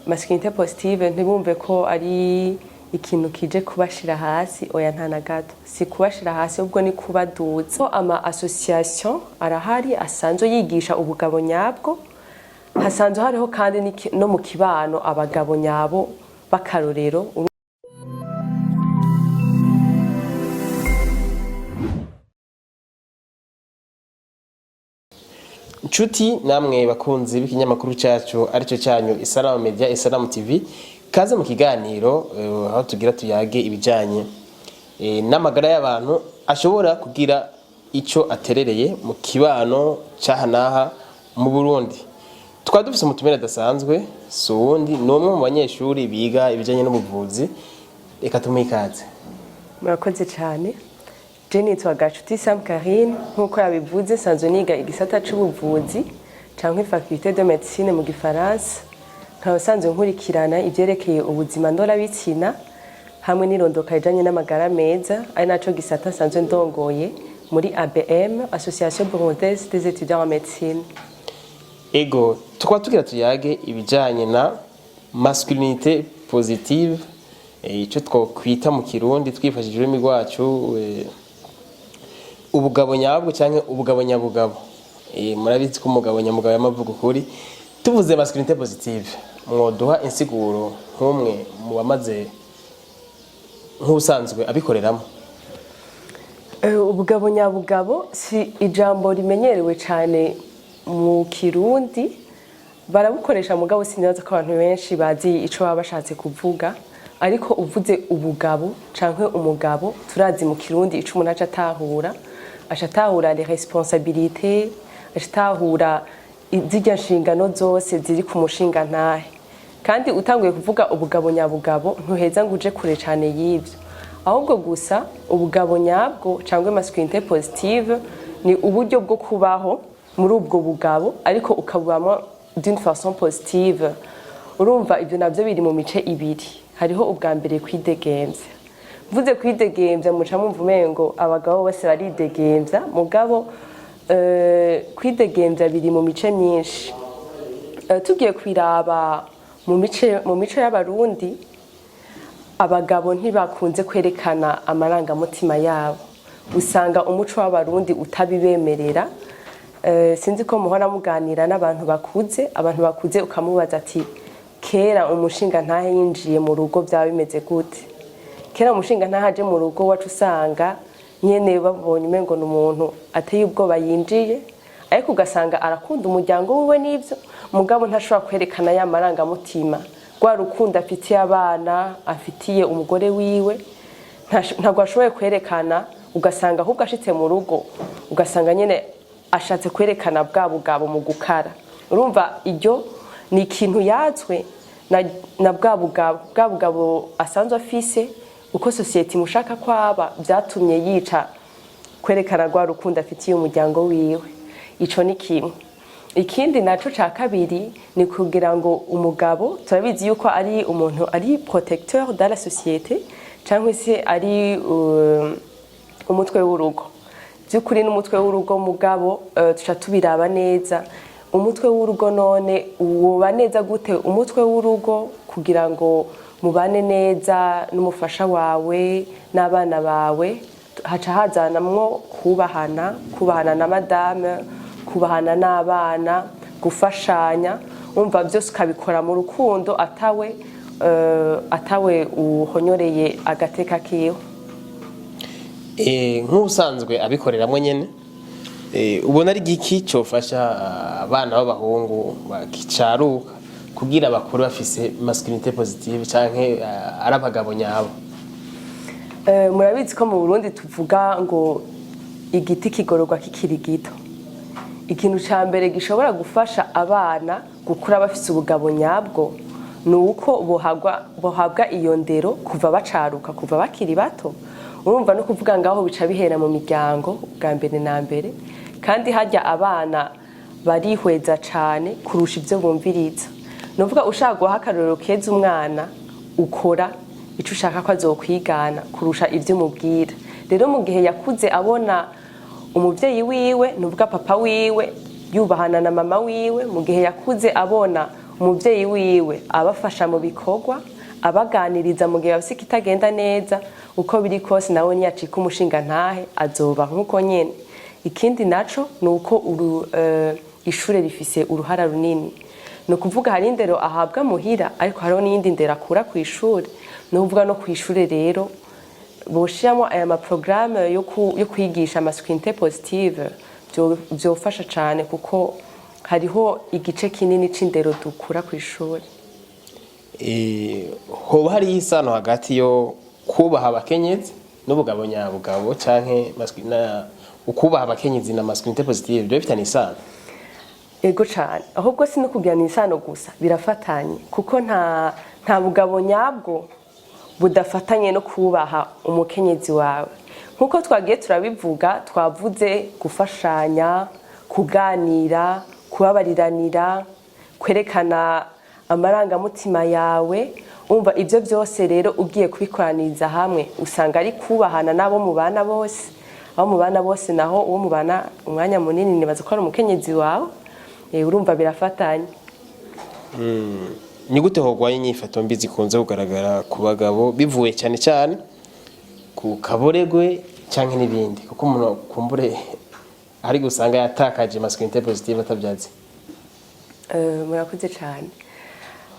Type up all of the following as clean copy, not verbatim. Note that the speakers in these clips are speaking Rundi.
Masculinité positive, ntibumve ko ari ikintu kije kubashira hasi. Oya, nta na gato, si kubashira hasi, ahubwo ni kubaduza. Ama association arahari asanzwe yigisha ubugabo nyabwo, hasanzwe hariho kandi no mu kibano abagabo nyabo b'akarorero. Nshuti namwe bakunzi b'ikinyamakuru cyacu aricyo cyanyu Isalamu Media, Isalamu TV, kaze mu kiganiro aho tugira tuyage ibijyanye n'amagara y'abantu ashobora kugira icyo aterereye mu kibano cy'aha n'aha mu Burundi. Tukaba dufise umutumire adasanzwe, si uwundi, ni umwe mu banyeshuri biga ibijyanye n'ubuvuzi. Reka tumuhe ikaze. Murakoze cyane. Je nitwa Gacuti Sam Karine, nk'uko yabivuze, nsanzwe niga igisata c'ubuvuzi canke faculté de médecine mu gifaransa, nkaba nsanzwe nkurikirana ivyerekeye ubuzima ndorabitsina hamwe n'irondoka rijanye n'amagara meza, ari naco gisata nsanzwe ndongoye muri ABM, Association Burundaise des étudiants en médecine. Ego, tukaba tugira tuyage ibijyanye na masculinité positive, icyo twakwita mu Kirundi twifashishije ururimi rwacu ubugabo nyabwo cyangwa ubugabo nyabugabo. Murabizi ko umugabo nyamugabo yamavuga ukuri. Tuvuze masculinité positive, mwoduha insiguro nk'umwe mu bamaze, nk'usanzwe abikoreramo? Ubugabo nyabugabo si ijambo rimenyerewe cyane mu Kirundi. Barabukoresha, mugabo sinibaza ko abantu benshi bazi ico baba bashatse kuvuga. Ariko uvuze ubugabo canke umugabo, turazi mu Kirundi ico umuntu aca atahura. Aca atahura les responsabilités, aca atahura zirya nshingano zose ziri ku mushingantahe. Kandi utanguye kuvuga ubugabo nyabugabo, ntuheza ngo uje kure cyane y'ibyo. Ahubwo gusa ubugabo nyabwo cyangwa masculinité positive ni uburyo bwo kubaho muri ubwo bugabo, ariko ukabubamo d'une façon positive. Urumva, ibyo nabyo biri mu mice ibiri. Hariho ubwa mbere kwidegemvya. Mvuze kwidegemvya, muca mumva umengo abagabo bose baridegemvya, mugabo kwidegemvya biri mu mice myinshi. Tugiye kwiraba mu mico y'Abarundi, abagabo ntibakunze kwerekana amarangamutima yabo. Usanga umuco w'Abarundi utabibemerera. Sinzi ko muhora muganira n'abantu bakuze, abantu bakuze ukamubaza ati: "Kera umushinga ntahe yinjiye mu rugo byaba bimeze gute?" Kera umushinga ntahe aje mu rugo wacu, usanga nyene babonye umengo ni umuntu ateye ubwoba yinjiye, ariko ugasanga arakunda umuryango wiwe n'ivyo, mugabo ntashobora kwerekana ya marangamutima, rwa rukundo afitiye abana, afitiye umugore wiwe, ntabwo ashoboye kwerekana. Ugasanga ahubwo ashitse mu rugo, ugasanga nyene ashatse kwerekana bwa bugabo mu gukara. Urumva, iryo ni ikintu yatswe na bwa bugabo asanzwe afise, uko société imushaka kwaba, byatumye yica kwerekana rwa rukundo afitiye umuryango wiwe. Ico ni kimwe. Ikindi naco ca kabiri ni kugira ngo umugabo, turabizi yuko ari umuntu ari protecteur dans la société, cyangwa se ari umutwe w'urugo by'ukuri. N'umutwe w'urugo, mugabo tuca tubiraba neza, umutwe w'urugo none woba neza gute umutwe w'urugo kugira ngo mubane neza n'umufasha wawe n'abana bawe? Haca hazanamwo kubahana, kubahana na madame, kubahana n'abana, gufashanya. Umva, byose ukabikora mu rukundo, atawe uhonyoreye agateka kiwe. Nk'ubusanzwe abikoreramo nyene, ubona ari igiki cofasha abana b'abahungu bakicaruka kugira bakure bafise masculinité positive canke ari abagabo nyabo? Murabizi ko mu Burundi tuvuga ngo igiti kigororwa kikiri gito. Ikintu ca mbere gishobora gufasha abana gukura bafise ubugabo nyabwo ni uko bohabwa iyo ndero kuva bacaruka, kuva bakiri bato. Urumva, no kuvuga ngaho bica bihera mu miryango bwa mbere na mbere. Kandi harya abana barihweza cane kurusha ivyo bumviriza. Ni ukuvuga, ushaka guha akarorero keza umwana, ukora ico ushaka ko azokwigana kurusha ivyo umubwira. Rero mu gihe yakuze abona umuvyeyi wiwe, nuvuga papa wiwe, yubahana na mama wiwe, mu gihe yakuze abona Umuvyeyi wiwe abafasha mu bikorwa, abaganiriza mu gihe bafise ikitagenda neza. Uko biri kose, nawe niyacika umushinga ntahe azoba nk'uko nyene. Ikindi naco ni uko ishure rifise uruhara runini. Ni ukuvuga hari indero ahabwa muhira, ariko hariho n'iyindi ndero akura ku ishuri. Ni ukuvuga no ku ishure rero boshiramo aya maporogaramu yo kwigisha masculinité positive, vyofasha cane, kuko hariho igice kinini c'indero dukura ku ishuri. Hoba hariho isano hagati yo kubaha abakenyezi n'ubugabo nyabugabo, canke ukubaha abakenyezi na masculinité positive, byo bifitanye isano? Ego cane. Ahubwo si no kugirana isano gusa, birafatanye, kuko nta bugabo nyabwo budafatanye no kubaha umukenyezi wawe. Nk'uko twagiye turabivuga, twavuze gufashanya, kuganira, kubabariranira, kwerekana amarangamutima yawe. Umva, ibyo byose rero ugiye kubikoraniriza hamwe, usanga ari kubahana n'abo mubana bose. Abo mubana bose naho, uwo mubana umwanya munini nibaza ko ari umukenyezi wawe. Urumva birafatanye. Ni gute hogwanya inyifato mbi zikunze kugaragara ku bagabo, bivuye cyane cyane ku kaboregwe canke n'ibindi? Kuko umuntu kumbure ari gusanga yatakaje masculinité positive atabyazi. Murakoze cyane.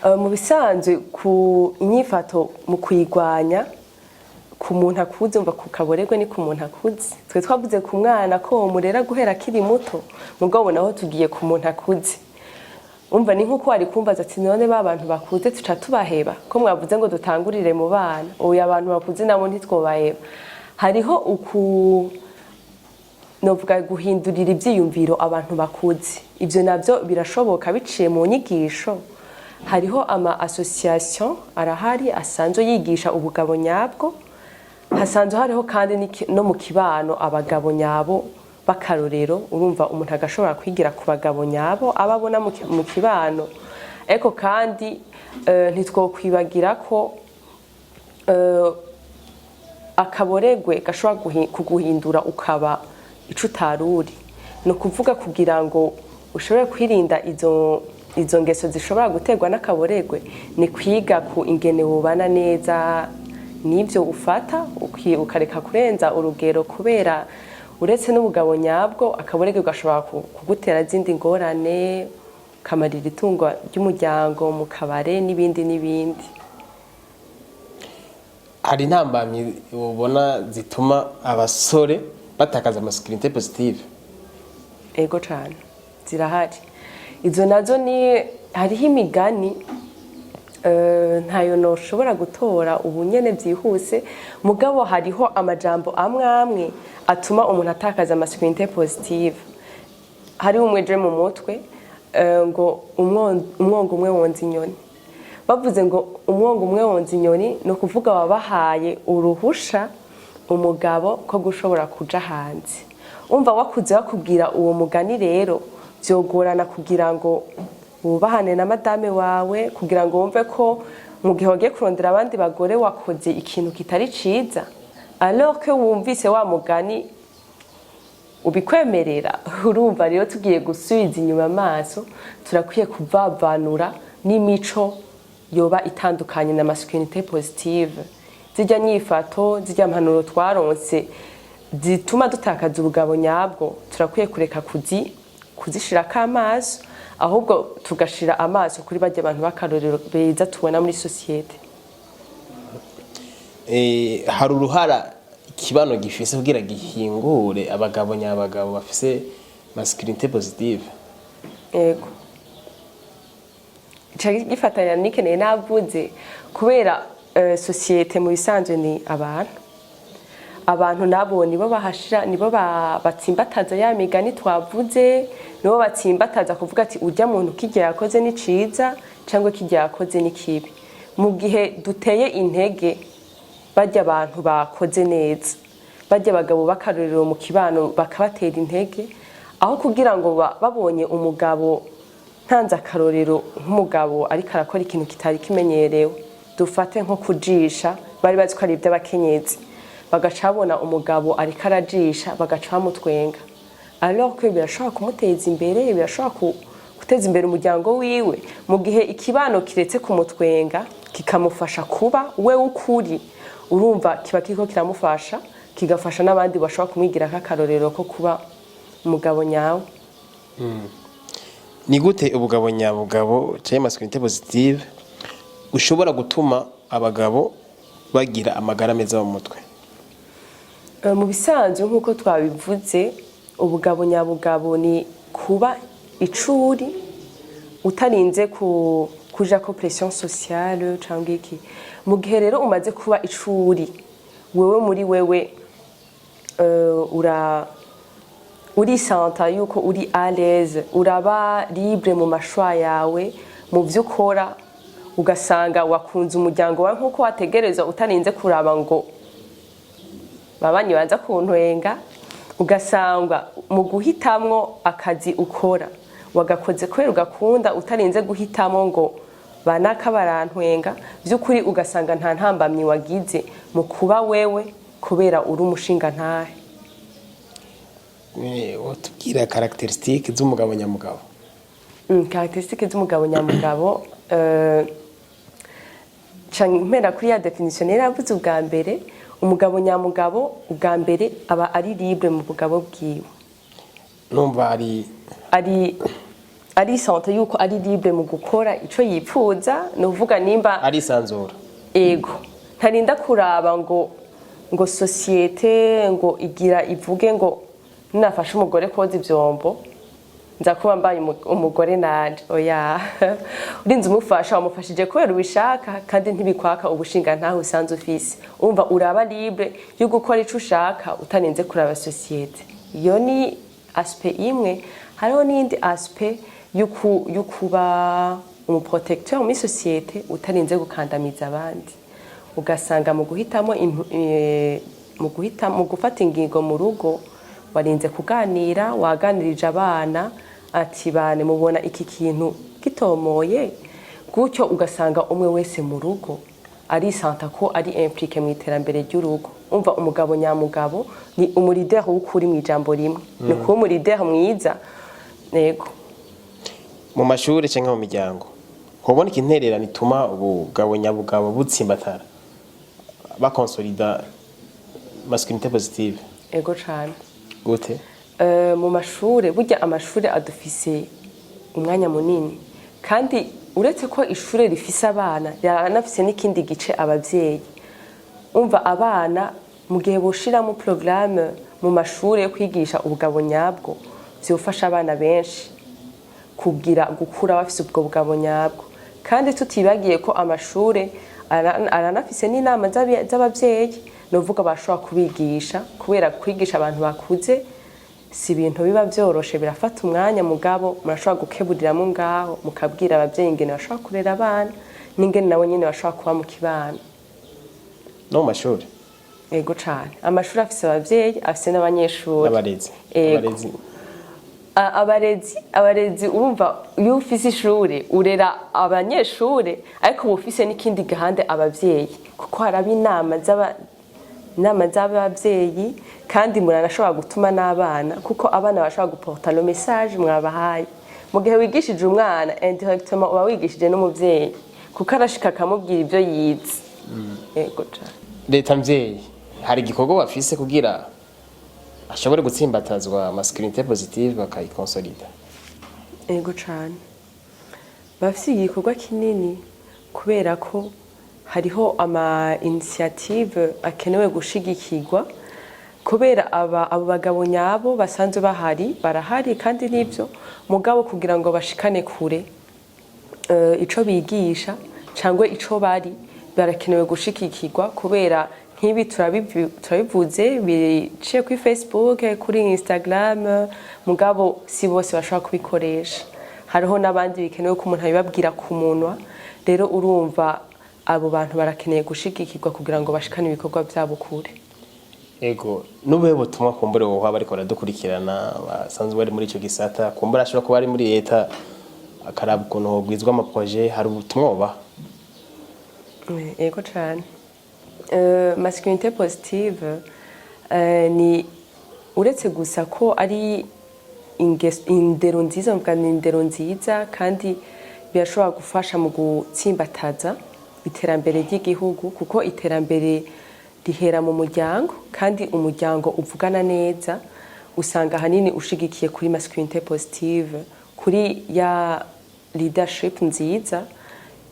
Mu bisanzwe, ku inyifato mu kuyigwanya ku muntu akuze, umva, ku kaboregwe ni ku muntu akuze. Twe twavuze ku mwana ko murera guhera akiri muto, mugabo naho tugiye ku muntu akuze. Umva, ni nk'uko wari kumbaza ati: "None ba bantu bakuze tuca tubaheba, ko mwavuze ngo dutangurire mu bana?" Oya, abantu bakuze nabo ntitwobaheba. Hariho uku novuga guhindurira ivyiyumviro abantu bakuze. Ivyo navyo birashoboka biciye mu nyigisho. Hariho ama association arahari asanzwe yigisha ubugabo nyabwo. Hasanzwe hariho kandi no mu kibano abagabo nyabo b'akarorero. Urumva, umuntu agashobora kwigira ku bagabo nyabo aba abona mu kibano. Ariko kandi ntitwokwibagira ko akaboregwe gashobora kuguhindura ukaba ico utaruri. Ni ukuvuga, kugira ngo ushobore kwirinda izo ngeso zishobora guterwa n'akaboregwe, ni kwiga ku ingene wobana neza n'ivyo ufata, ukareka kurenza urugero, kubera uretse n'ubugabo nyabwo, akaboregwe gashobora kugutera izindi ngorane, ukamarira itungo ry'umuryango mu kabare n'ibindi n'ibindi. Hari intambamyi ubona zituma abasore batakaza masculinité positive? Ego cane, zirahari. Izo nazo ni hariho imigani, ntayo noshobora gutora ubu nyene byihuse, mugabo hariho amajambo amwe amwe atuma umuntu atakaza masculinité positive. Hariho umwe je mu mutwe, ngo umwongo umwe wonza inyoni. Bavuze ngo umwongo umwe wonza inyoni, ni ukuvuga wabahaye uruhusha umugabo ko gushobora kuja hanze. Umva, wakuze bakubwira uwo mugani rero, vyogorana kugira ngo wubahane na madame wawe, kugira ngo wumve ko mu gihe wagiye kurondera abandi bagore wakoze ikintu kitari ciza, alors que wumvise wa mugani ubikwemerera. Urumva rero, tugiye gusubiza inyuma amaso, turakwiye kuvavanura n'imico yoba itandukanye na masculinité positive. Zirya nyifato, zirya mpanuro twaronse zituma dutakaza ubugabo nyabwo, turakwiye kureka kuzishirako amaso, ahubwo tugashira amaso kuri barya bantu b'akarorero beza tubona muri société. Hari uruhara ikibano gifise kugira gihingure abagabo nyabagabo bafise masculinité positive? Yego, ica gifatanya n'ikeneye navuze, kubera société mu bisanzwe ni abantu. Abantu nabo nibo bahashira, nibo batsimbataza ya migani twavuze, nibo batsimbataza kuvuga ati: "Urya muntu kirya yakoze ni ciza cyangwa kirya yakoze ni kibi." Mu gihe duteye intege barya abantu bakoze neza, barya abagabo b'akarorero mu kibano, bakabatera intege, aho kugira ngo babonye umugabo, ntanze akarorero, nk'umugabo ariko arakora ikintu kitari kimenyerewe, dufate nko kujisha, bari bazi ko ari iby'abakenyezi, bagaca babona umugabo ariko arajisha, bagaca bamutwenga, alors que birashobora kumuteza imbere, birashobora guteza imbere umuryango wiwe. Guteza imbere umuryango wiwe. Mu gihe ikibano kiretse kumutwenga, kikamufasha kuba we w'ukuri, urumva kiba kiriko kiramufasha, kigafasha n'abandi bashobora kumwigirako akarorero ko kuba umugabo nyawe. Ni gute ubugabo nyabugabo cyangwa masculinité positive ushobora gutuma abagabo bagira amagara meza mu mutwe? Mu bisanzwe, nk'uko twabivuze, ubugabo nyabugabo ni kuba icuri utarinze kujako pression sociale cyangwa iki. Mu gihe rero umaze kuba icuri wewe muri wewe, urisanta yuko uri à l'aise, uraba libre mu ma choix yawe, mu byo ukora, ugasanga wakunze umuryango wawe nk'uko wategerezwa, utarinze kuraba ngo babanyi baza kuntwenga, ugasanga mu guhitamwo akazi ukora wagakoze kubera ugakunda, utarinze guhitamo ngo banaka barantwenga. By'ukuri ugasanga nta ntambamyi wagize mu kuba wewe, kubera uri umushinga ntahe. Watubwira caractéristiques z'umugabo nyamugabo? Caractéristiques z'umugabo nyamugabo, canke mpera kuri ya définition yari yavuze ubwa mbere. Umugabo nyamugabo, ubwa mbere aba ari libre mu bugabo bwiwe. Numva ari Ari arisante yuko ari libre mu gukora ico yipfuza, ni ukuvuga nimba arisanzura. Ego, ntarinda kuraba ngo société ngo igira ivuge ngo ninafashe umugore koza ivyombo nza kuba mbaye umugore nanje. Oya, urinze umufasha, wamufashije kubera ubishaka, kandi ntibikwaka ubushinga ntaho usanzwe ufise. Umva, uraba libre yo gukora ico ushaka utarinze kuraba société. Iyo ni aspect imwe. Hariho n'iyindi aspect y'ukuba umu protecteur muri société utarinze gukandamiza abandi, ugasanga mu guhitamo mu guhita mu gufata ingingo mu rugo warinze kuganira, waganirije abana ati: "Bane, mubona iki kintu gitomoye gutyo?" Ugasanga umwe wese mu rugo arisanta ko ari impliqué mu iterambere ry'urugo. Umva, umugabo nyamugabo ni umu leader w'ukuri. Mu ijambo rimwe, ni kuba umu leader mwiza, yego. Mu mashuri cyangwa mu miryango hoboneka intererano ituma ubugabo nyabugabo butsimbatara, bakonsolida masculinité positive? Ego cane. Gute? Mu mashure, burya amashure adufise umwanya munini, kandi uretse ko ishure rifise abana, riranafise n'ikindi gice, abavyeyi. Umva, abana mu gihe boshiramo programme mu mashure yo kwigisha ubugabo nyabwo, vyofasha abana benshi kugira gukura bafise ubwo bugabo nyabwo. Kandi tutibagiye ko amashure aranafise n'inama z'abavyeyi, novuga bashobora kubigisha, kubera kwigisha abantu bakuze si ibintu biba vyoroshe, birafata umwanya. Mugabo murashobora gukeburiramwo ngaho, mukabwira abavyeyi ingene bashobora kurera abana n'ingene nabo nyene bashobora kuba mu kibano. No mu mashuri? Ego cane, amashuri afise abavyeyi, afise n'abanyeshuri. N'abarezi. Ego. Abarezi. Abarezi, urumva iyo ufise ishure urera abanyeshure, ariko uba ufise n'ikindi gahande, abavyeyi, kuko haraba inama z'abavyeyi, kandi muranashobora gutuma n'abana, kuko abana bashobora guporta le message mwabahaye. Mu gihe wigishije umwana, indirectement uba wigishije n'umuvyeyi, kuko arashika akamubwira ibyo yize. Yego cane. Leta mvyeyi, hari igikorwa bafise kugira ashobore gutsimbatazwa masculinité positive, bakayikonsolida? Ego cane, bafise igikorwa kinini, kubera ko hariho ama initiative akenewe gushigikirwa, kubera abo bagabo nyabo basanzwe bahari, barahari kandi nivyo. Mugabo kugira ngo bashikane kure ico bigisha cangwa ico bari, barakenewe gushigikirwa, kubera nk'ibi turabivuze biciye kuri Facebook, kuri Instagram, mugabo si bose bashobora kubikoresha. Hariho n'abandi bikenewe ko umuntu abibabwira ku munwa. Rero urumva, abo bantu barakeneye gushigikirwa kugira ngo bashikane ibikorwa vyabo kure. Ego, n'ubuhe butumwa kumbure wowe bariko baradukurikirana basanzwe bari muri ico gisata, kumbure ashobora kuba ari muri leta, akaraba ukuntu hogwizwa ama projets, hari ubutumwa wobaha? Ego cane. Masculinité positive ni uretse gusa ko ari Indero nziza, mvuga ni indero nziza, kandi birashobora gufasha mu gutsimbataza iterambere ry'igihugu, kuko iterambere rihera mu muryango, kandi umuryango uvugana neza usanga ahanini ushigikiye kuri masculinité positive, kuri ya leadership nziza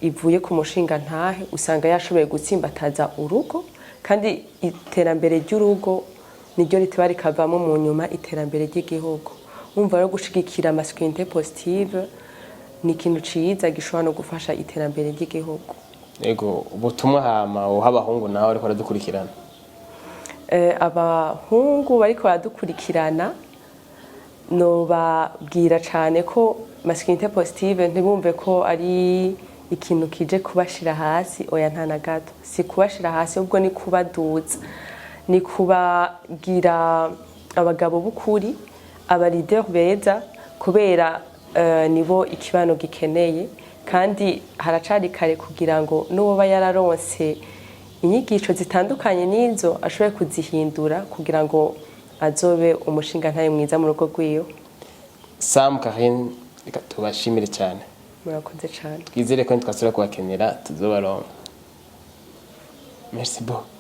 ivuye ku mushinga ntahe. Usanga yashoboye gutsimbataza urugo, kandi iterambere ry'urugo niryo riteba rikavamo mu nyuma iterambere ry'igihugu. Wumva rero gushigikira masculinité positive ni ikintu ciza gishobora no gufasha iterambere ry'igihugu. Ego, ubutumwa hama uha abahungu nawe ariko aradukurikirana? Abahungu bariko baradukurikirana, nobabwira cane ko masculinité positive ntibumve ko ari ikintu kije kubashira hasi. Oya, nta na gato, si kubashira hasi, ahubwo ni kubaduza, ni kubagira abagabo b'ukuri, aba leader beza, kubera nibo ikibano gikeneye. Kandi haracari kare kugira ngo n'uwoba yararonse inyigisho zitandukanye n'izo ashobore kuzihindura kugira ngo azobe umushinga ntaye mwiza mu rugo rwiwe. Sam Karin, reka tubashimire cyane. Murakoze cyane. Twizere ko nitwasubira kubakenera tuzobaronka. Merci beaucoup.